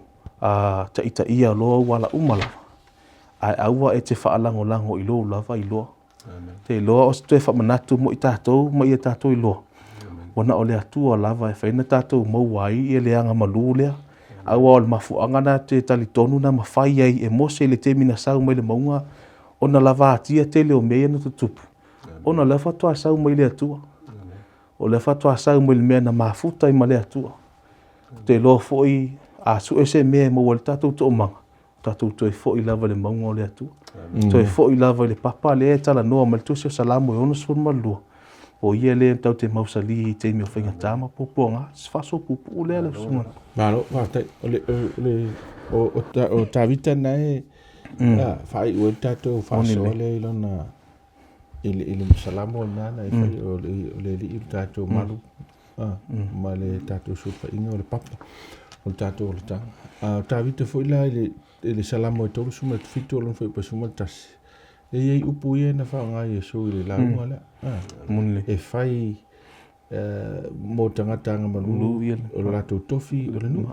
taitaia loa ou ala uma lava, ae aua e te faalagolago i lou lava iloa. Te iloa o se toe faamanatu mo i tatou ma ia tatou iloa, ua na o le Atua lava e fai na tatou maua ai ia le aga malū lea. Aua o le mafuaaga na te talitonu na mafai ai e Mose i le taimi na sau mai le mauga ona lavatia tele o mea ia na tutupu, ona o lea faatoa sau mai le Atua. O lea faatoa sau mai le mea na mafuta ai ma le Atua. Ou te iloa foi, a sue se mea e maua ai le tatou toomaga, tatou toe foi lava i le mauga o le Atua. Mm. Toe foi lava i le papa lea e talanoa mai le tusi o Salamo e 62. O ia lea tatou te mausali i taimi o faigata ma puapuaga. Se faasoa puupuu lea lau susuga. Malo, faafetai. O le, o le, o, o, o Tavita na e mm. faaiu ai le tatou faasoa lea i lona i le, i le Salamo lena na e fai, o le, o le Alii o le tatou malu, ma le tatou sulufaiga o le papa o le tatou olataga. A o Tavita foi la i le, i le Salamo e 37 o lona fuaiupu e 11, e i ai upu ia na faaaoga e Iesu i le lauga lea. E fai mo tagata agamalu o le latou tofi o le nuu.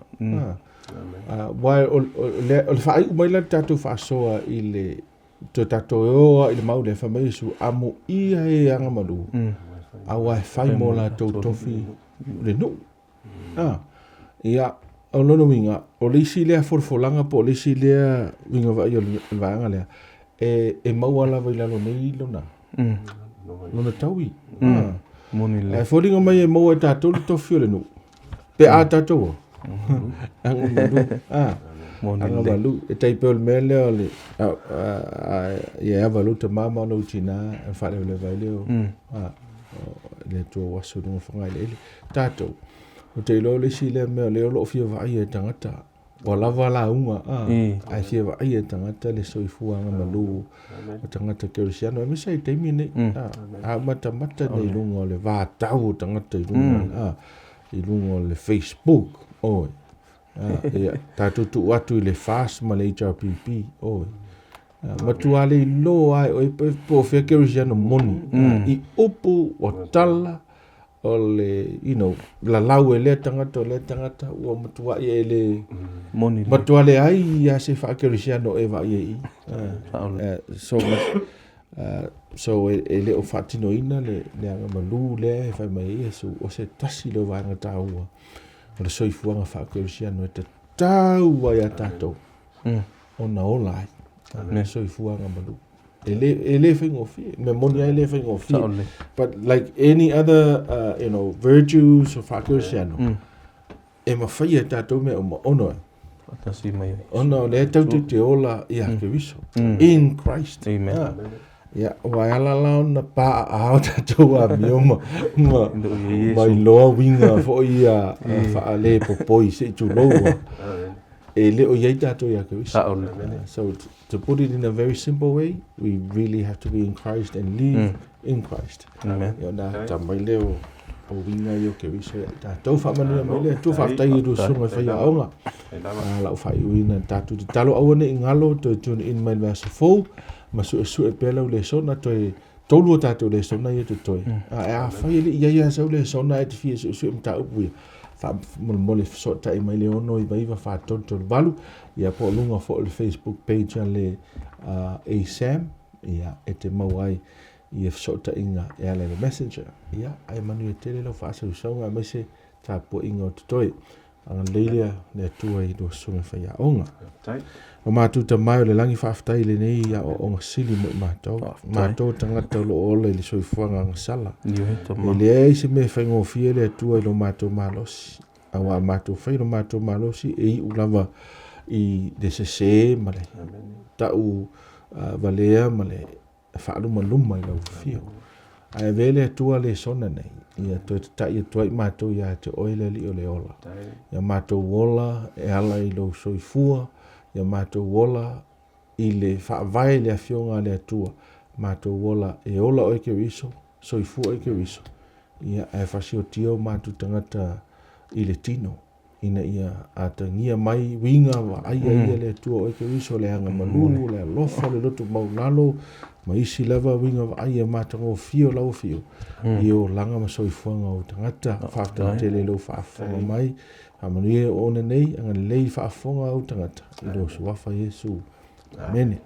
Aua o le faaiu mai la le tatou faasoa i le Toe tatou e o lava i le mau lea, fai mai Iesu, amuia e agamalu, aua e fai mo latou tofi le nuu. Ah, ia, o lona uiga, o le isi lea folafolaga po o le isi lea uiga vaai o le vaega lea, e, e maua lava i lalo nei lona, lona taui. Ah. Moni lelei. Ae foliga mai e maua e tatou le tofi o le nuu, Pe a tatou o. Agamalu. Ah. Agamalu. E tai pei o le mea lea o le ia e ava lou tama ma lou tina e faalevaleva ai lea o le Atua ua aso i luga o Fagaeleele. Tatou, ou te iloa o le isi lea mea o lea o lo o fia vaaia e tagata ua lava lauga ae fia vaaia e tagata le soifua agamalu o tagata kerisiano aemaise ai taimi nei a matamata nei i luga o le vatau o tagata i luga i luga o le Facebook oi ia tatou tuu atu i le FAST ma le HRPP oi matua le iloa ai oi po o fea kerisiano moni i upu o tala o le you know lalau e lea tagata o lea tagata ua matuai e le moni matua leai ia se faakerisiano e vaai ai i so. So e, e le o faatinoina le, le agamalu lea e fai mai ai Iesu, o se tasi lea o vaega taua o le soifuaga faakerisiano e tatau ai ia tatou ona ola ai. Le soifua agamalu. E le, e le faigofie. Mea moni lava e le faigofie. But like any other, you know, virtues o faakerisiano, e mafai e tatou mea uma ona e. Faatasi mai ai. Ona o lea tatou te ola ia Keriso. In Christ. Amen. Ah. Ia, ua e ala la ona paaaao tatou amio ma, ma, ma iloa uiga foi ia faalepopoi se i tulou a. E le o i ai tatou ia Keriso. So to put it in a very simple way, we really have to be in Christ and live in Christ. Amen. Ia ona ata mai lea o, o uiga ia o Keriso ia i tatou. Faamanuia mai le Atua, faafetai i lua susuga e faiaoga. A lau faaiuina tatou tatalo aua ne i galo toe tune in mai le vaiaso fou ma suesue pea lau lesona toe tolu o tatou lesona ia totoe. Ae afai e le i i ai lava sau lesona ae e te fia suesue mataupu ia, faamolemole fesootai mai le 699 4338 ia po o luga foi o le Facebook page a le ASAM ia e te maua ai ia fesootaiga e ala i le Messenger. Ia, ae manuia tele lau faasausauga aemaise tapuaiga o totoe. Agalelei lea le Atua i lua susuga faiaoga. O matou Tama e o le lagi faafetai i lenei aoaoga sili mo i matou. Matou tagata o lo o ola i le soifuaga agasala. E leai se mea e faigofie le Atua i lo matou malosi. Aua a matou fai lo matou malosi e iu lava i le sese ma le tau valea ma le faalumaluma i lau afio. Ae avea le Atua lesona nei, ia toe tata'i atu ai matou ia te oe le Alii o le ola. Ia matou ola e ala i lou soifua, ia matou ola i le faavae i le Afioga a le Atua, matou ola e ola oe Keriso, soifua oe Keriso, ia ae fasiotia o matou tagata i le tino. ina ia atagia mai uiga vaaia ia le Atua oe Keriso, le agamalu, le alofa, le loto maualalo, ma isi lava uiga vaaia matagofie o lau afio, i olaga ma soifuaga o ou tagata. Faafetai tele i lou faafofoga mai. Faamanuia i ona nei, agalelei i faafofoga a ou tagata, i lou suafa Iesu. Amene.